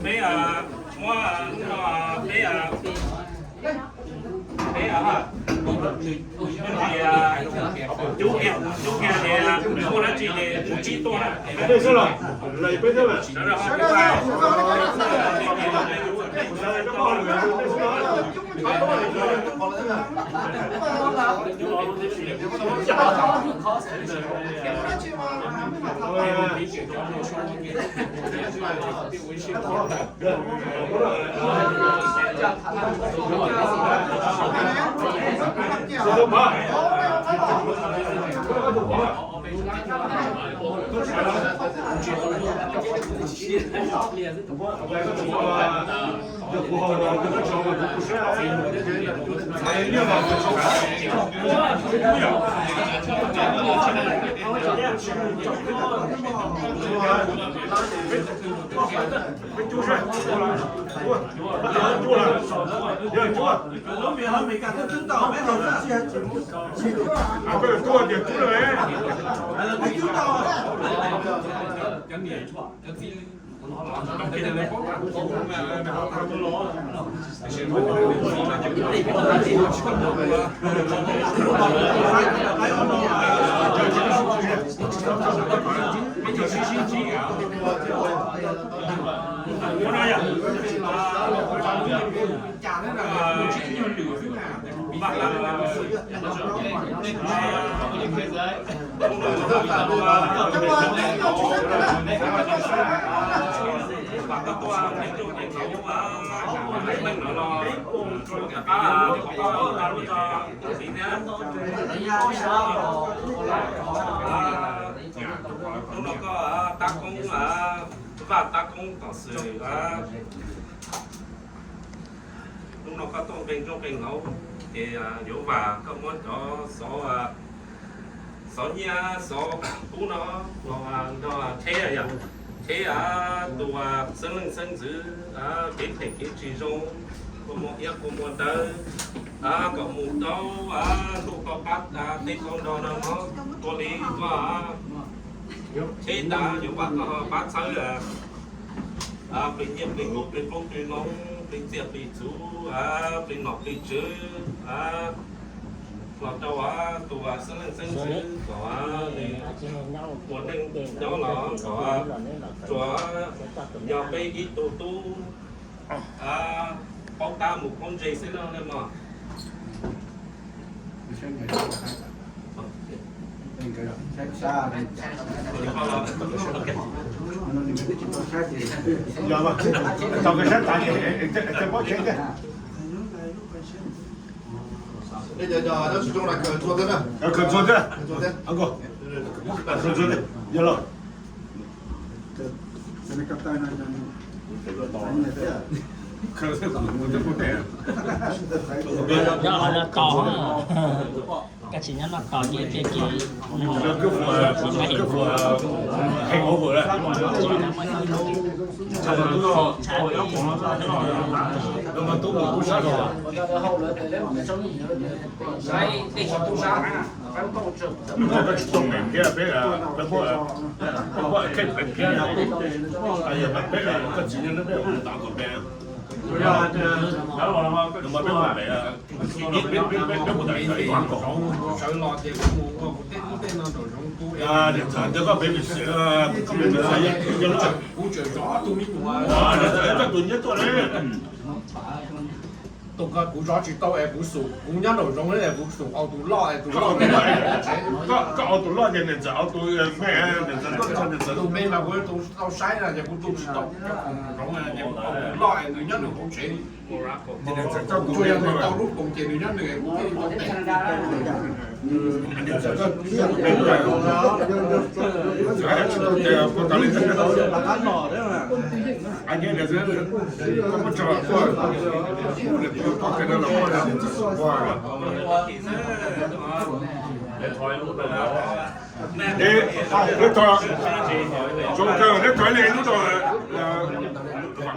Peb muab lub no, peb, peb, tias cub kiag, cub kiag tias muaj dab tsi ces kuv tsib tuaj na. Hnub no koj tab koob, vaj tab koob tom xwm, hnub no koj tuaj nqe nroj nqe hauv, ces yuav vam koj muab cov xov, xov nyiaj xov kub no los nrog Cheb, yog Cheb tus xeeb leej xeeb ntxwv kev phem kev tsis zoo, kua muag iab kua muag dawb, kom mus tau ntuj tau pab tej tau nrog no no, ua li koj Cheb tas yuav vam koj pab txhawb plig nyiaj plig kub plig qoob plig loo plig txiaj plig txhu plig nom plig tswv los rau tus xeeb leej xeeb ntxwv kom nws ua neej nyob los kom tsuas yog peb ib tug tub paub tab mus poob ntseg xwb na mog. Tau kawg sab tas ces pab tsev thiab. Khaws txhua thiab. Khaws txhua thiab. Yog los. Nyob hauv no tos, koj tsis nyob no tos ces peb ces Koj tsis tuaj nqes thiab peb, peb muab, peb muab kheej pem thiab, peb koj txiv nyob peb ua tos kom peb, peb muab peb ua pem, peb peb peb ua tos kom sawv los ces kuv mus ua kuv tej tub tej no nraum zoov tu. Niam ntxawm ntawd koj pem pem xwb, koj pem pem xwb, yog lub tsev kuv tseem zov tus me nyuam, niam ntxawm koj tus nyiab tuaj ne. Tus ko kuv zov tsis tau es kuv xum, kuv nyob nraum zoov es kuv xum au tus loj es tus loj, koj au tus loj ces niam ntxawm au tus me, niam ntxawm tuaj txog niam ntxawm tus me mas kuv tau saib na ces kuv tu tsis tau, zoov ces kuv au tus loj es nws nyob nws hauv tsev. Tsuas yog nws tau lub koom ces nws nyob nws, kuv thiaj li tau tes. Neb thov, zoo kawg neb thov ib lub rau vam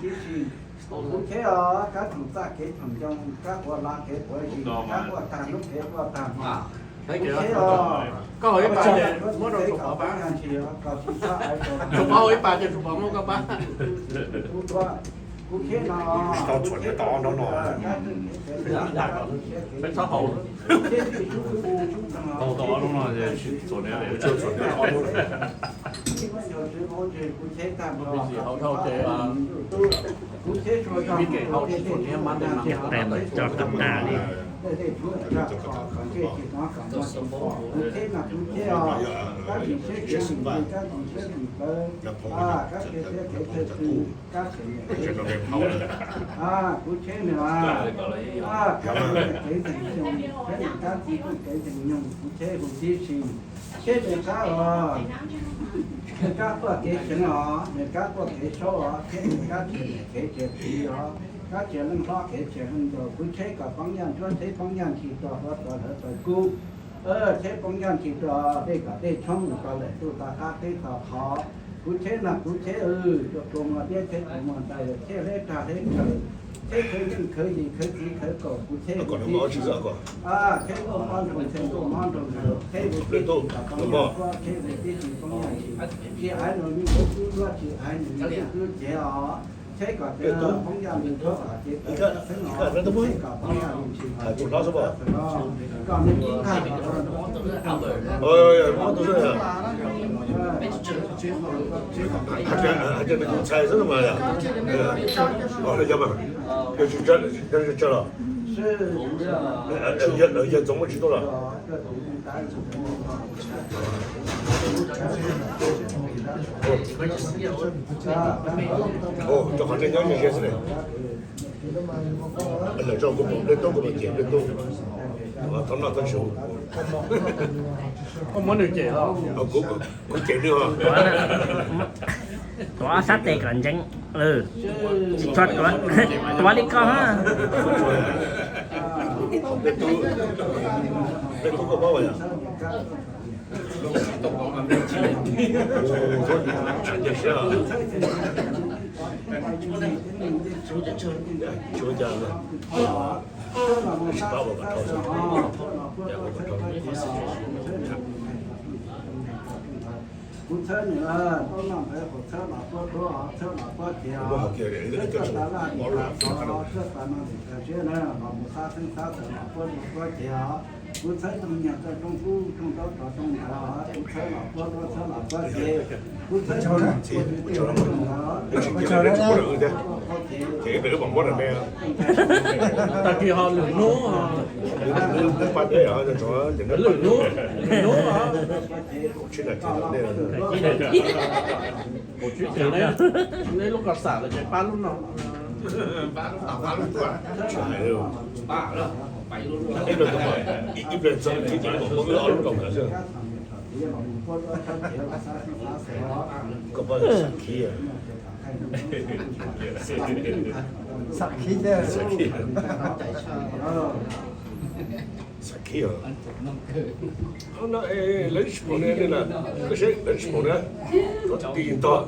tib si. Kuv cheb os, kab tsum txaj kev tshum ncoo, kab quaj la kev quav zis, kab quaj tag hnub kev quaj tag hmo. Kuv cheb os, koj haus ib pas ces muab rau Tsum Pov pab. Tsum Pov haus ib pas ces Tsum Pov muab koj pab. Kuv cheb no, tau txhuam nyob tau ob hnub no. Peb txhob haus. Tau tau ob hnub no ces txhuam nyob, txhuam nyob ob hnub. Kuv cheb tag nrho, kuv cheb tsuas tau ib kem hau tsis txhuam nyob mas tes no. Tes tso tag tag li. Tej dej tshuab zaj kho kom ntsej tsis hnov kom muag tsis pom. Kuv cheb mas kuv cheb os, kab tsis siab kev tsis nqis, kab tsis siab tsis plawv, kab tsis siab kev thawj txwv, kab tsis niam kev txeem, kuv cheb nws os. Kab tsis niam kev txeem nyoog, kab tsis niam kab txiv kev txeem nyoog, kuv cheb huv tib si. Cheb nws kab os, nws kab tuaj kev seev os, nws kab tuaj kev saub os, cheb nws kab tsis niam kev tsis txiv os, kab tsis leej hlob kev tsis leej nraug, kuv cheb kom poob yaj ntsuab, cheb poob yaj ntshis rau hluav taws hlawv taws kub, cheb poob yaj ntshis rau dej kom dej tshoob mus rau lawm ntuj tau qab teb tau qhov. Kuv cheb no kuv cheb, tus muag diab cheb tus muag ntais, cheb hleb rag hleb khaws, cheb khawv leej khawv yim khawv txiv khawv kaum, kuv cheb huv tib si. Cheb ntuj mob nroog nthe ntuj mob nroog nthe, cheb huv tib si kom poob yaj ntsuab, cheb huv tib si poob yaj ntshis, tsis haiv nws me tub tub nruab, tsis haiv nws me tub tub cev os. Cheb kom tias poob yaj nws tsuab kom tias xeeb os, cheb kom poob yaj nws ntshis kom tias xeeb os, kom nws ib tag los rau nws. Hais tias nws tus ntxhais xwb no mas, yog tsis tso los, yawg Txoov muab tsis tuaj los. Cov qhov ntej nyob ze ze xwb ne. Lawv tso kuv pom nplej tub, kuv pom cem nplej tub, txhob noj txhob su. Koj muab nws cem los? Kuv cem nws os. Tuav sab tes kom ntseev. Tsis txhob tuav li koj. Nplej tub, nplej tub koj paub yog. Tsis paub, kuv txhawb nws, txhawb los puab tuab, txhawb los puab cev os, txhawb tas laj dim tas tov, txhawb tas no dim tas ziab na, los mus xab xeeb xab xwm los puab tuab cev os. Kuv txhawb tsoom nyiaj txawj rooj kub rooj ntaub rov rooj ntawd os, kuv txhawb los puab tuab txhawb los puab cev, kuv txhawb tsoom nyiaj txawj rooj kub rooj ntaub rov rooj ntawd os. Tag kis ho lwm hnub, lwm hnub, lwm hnub. Kuv tsis teb nej lub koj xam lawm ces pab lub no. Ib pliag txog ib pliag txog ib pliag txog ib pliag txog ib pliag txog ib pliag txog. Koj pab xam khiv, xam khiv, xam khiv. Xam khiv os. Lawv tsis pom ne, koj saib lawv tsis pom ne. Tus tis ntog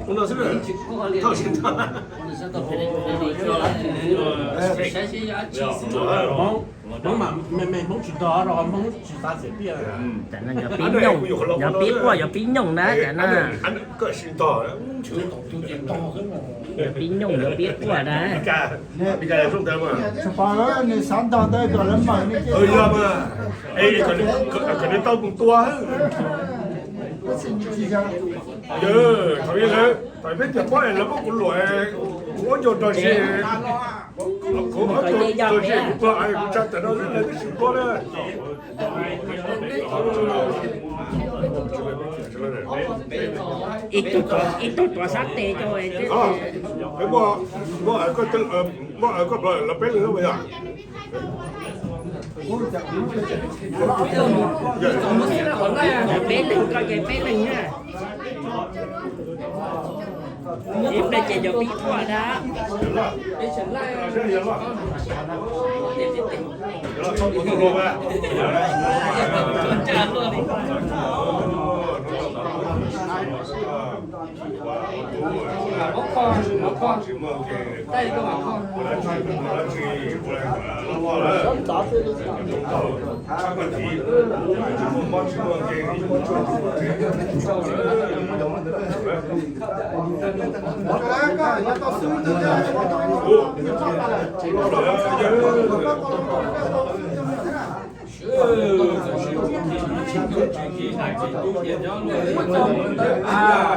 ua no xwb na. Thauj tsis ntog. Hmoob mas me me Hmoob tsis ntog rau Hmoob tsis xav xiam tiaj. Yuav pib quaj yuav pib nyooj na. Koj tsis ntog. Yuav pib nyooj yuav pib quaj na. Tsis pom nws xav ntog ntawd kom lawv mawm nws. Kom nws tau mus tua. Thaum peb tias pob es lawv muab kuv luam, kuv ob ncaug rog si, kuv ob ncaug rog si kuv tuag es kuv tsa tawm no xwb lawv twb tsis tuag na. Ib tug tuav sab tes rau. Muab, muab koj, muab koj los peb leeg xwb yog. Peb leeg, koj ces peb leeg na. Ib pliag ces cov pib quaj na. Tsis kis nais kis tub ces nyob luag li,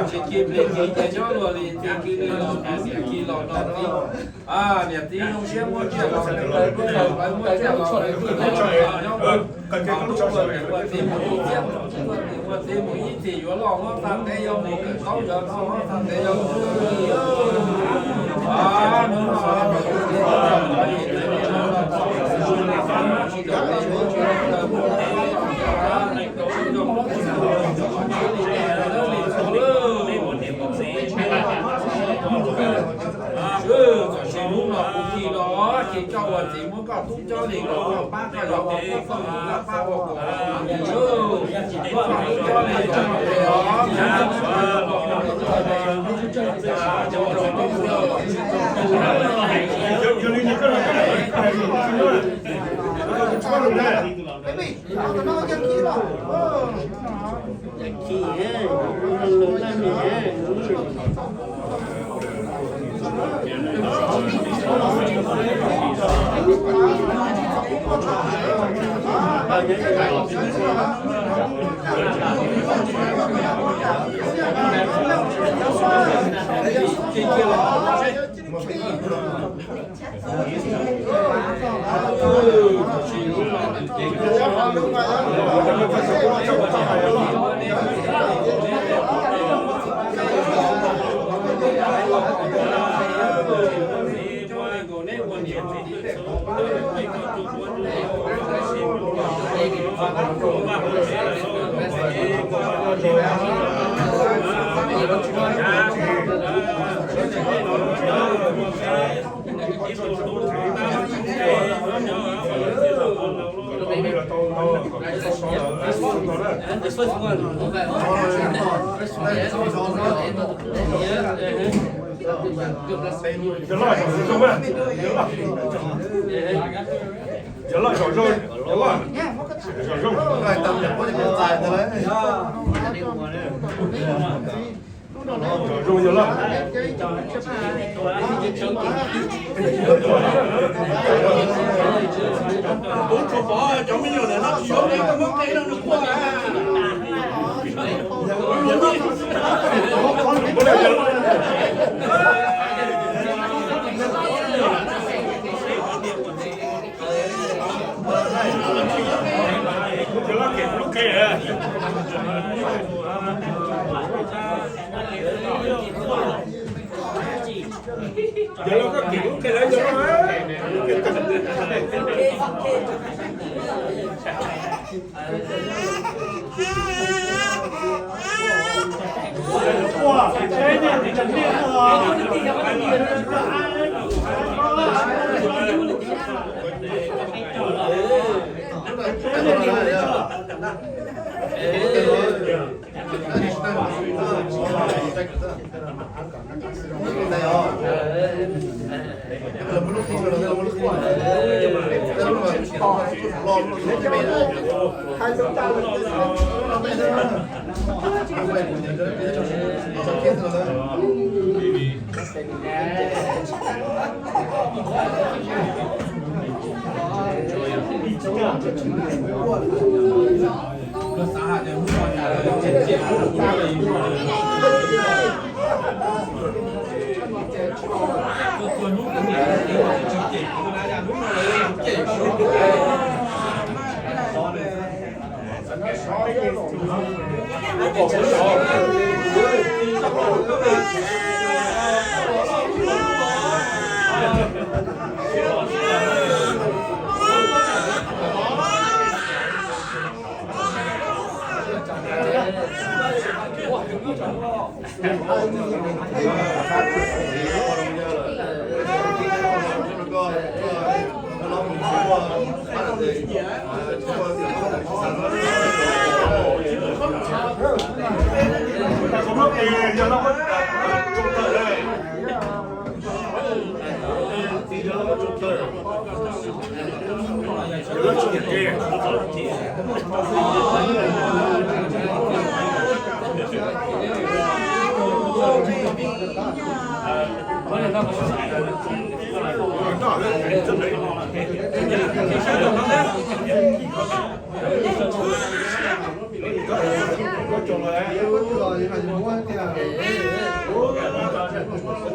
tsis kis plig kis ces nyob luag li, ces kis li los niam kis los no tib. Niam txiv zoo siab muab tsiaj los, muab tsiaj los, nyob ua txiv mus ib txhis, ua txiv mus ib txhis yuav loj hlob tag ntev, yuav mus kawm ntaub yuav loj hlob tag ntev, yuav mus kawm ntaub. Txawm sis hnub no kuv khi los koj ua txiv muab koj tub cob li los koj pab koj yog ua koj txoj mus laj pab ua kom koj tub cob li los Yawg loj, zaum zoo, yawg loj, zaum zoo. Zaum zoo yawg loj. Kuv tsuas pom cov me nyuam ntawm no tsis yuav nqe, koj muab nqe rau nws quaj.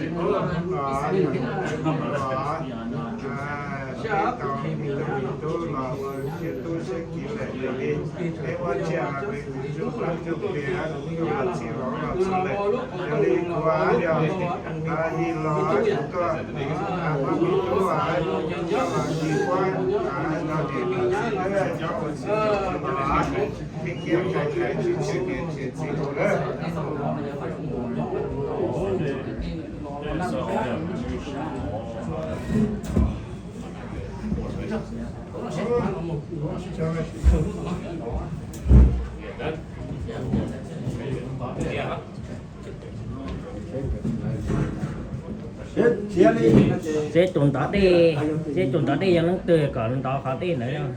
txiv hnub no yog tus tub los, peb tau tus tub los ua siab tub siab kiv lawm, yog li peb ua tsiaj los peb txiv hlub los tug pem, tus los txhij los los txog lawm, yog li kuv yog yij los kuv tuaj, hmoob me tub, koj los yig puab, nrog niam nrog txiv, cov ua txiv cov ua los, peb cia kais kais tsis tseg niam tseg txiv tus lawm. Seb tus ntov dej, seb tus ntov dej yog leej twg kom ntov qhov dej ntawd.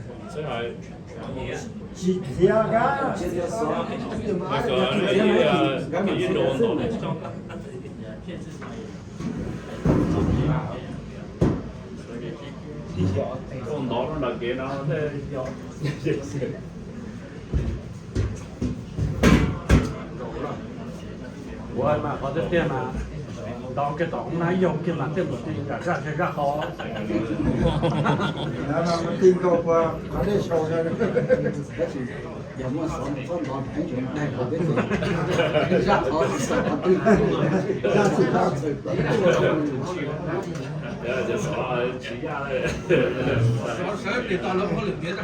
Ntov ntawm kev no. Ua mas qhov tiag tiag mas ntov kiag tom hoob nab yog kiag mas tej mus ti zaj zaj qhov. Yog muaj xov txhob ntov heev, daig qhov peb zaj qhov tsis tau qhov twg. Zaj tsis tau. Xov sawv tes tau lawv hauj lwm tiav.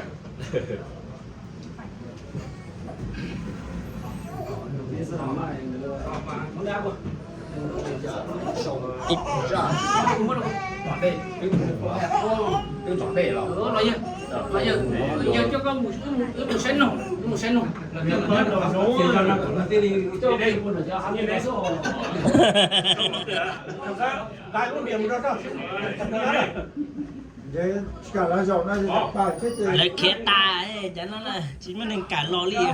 Lawv khiav tas, cov no tsis muaj neeg kam los li.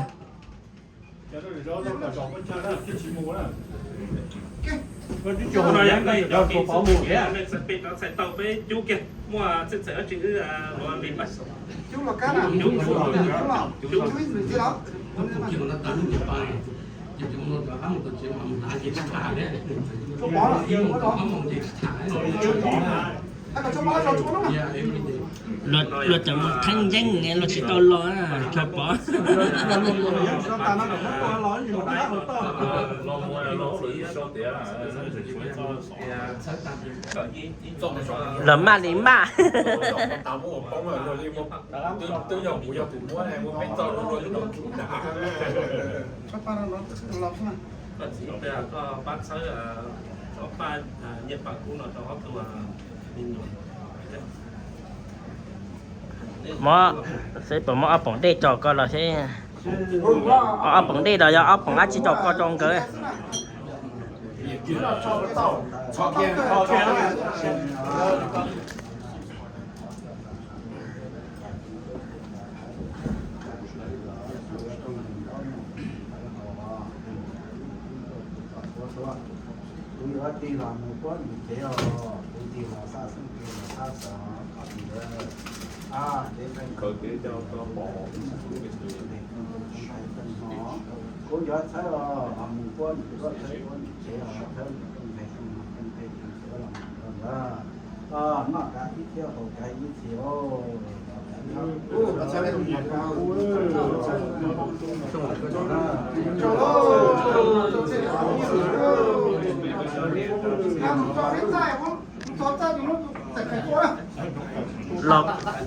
Txhais tau peb cub kiag, muaj txhais txhais dab tsi wb los li pab. Luag cov mus theeb yeeb luag tsis tau los, Tshuav Pov. Los maj li maj. Mob, seb puas muaj ob poom dej tso koj los seb. Ob poom dej los yog ob poom dab tsi tso koj rau nkawd. Kuv yuav tig los mus puab mus tsev os, kuv tig los xa xeeb tig los xa xov kom ntawd. Kuv yuav txhawb os, mus puab mus tuaj txhawb puab mus tsev os, txhawb mus txhawb mus tsev mus tsev los ntawd. Noj kav ib thiab haus kav ib txhis os.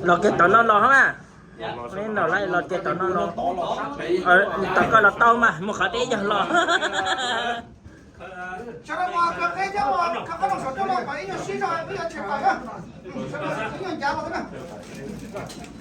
Los kiag tom no los hov na. Neb nraum lawm los kiag tom no los. Tom koj los tau mas mus qhov deb yog los.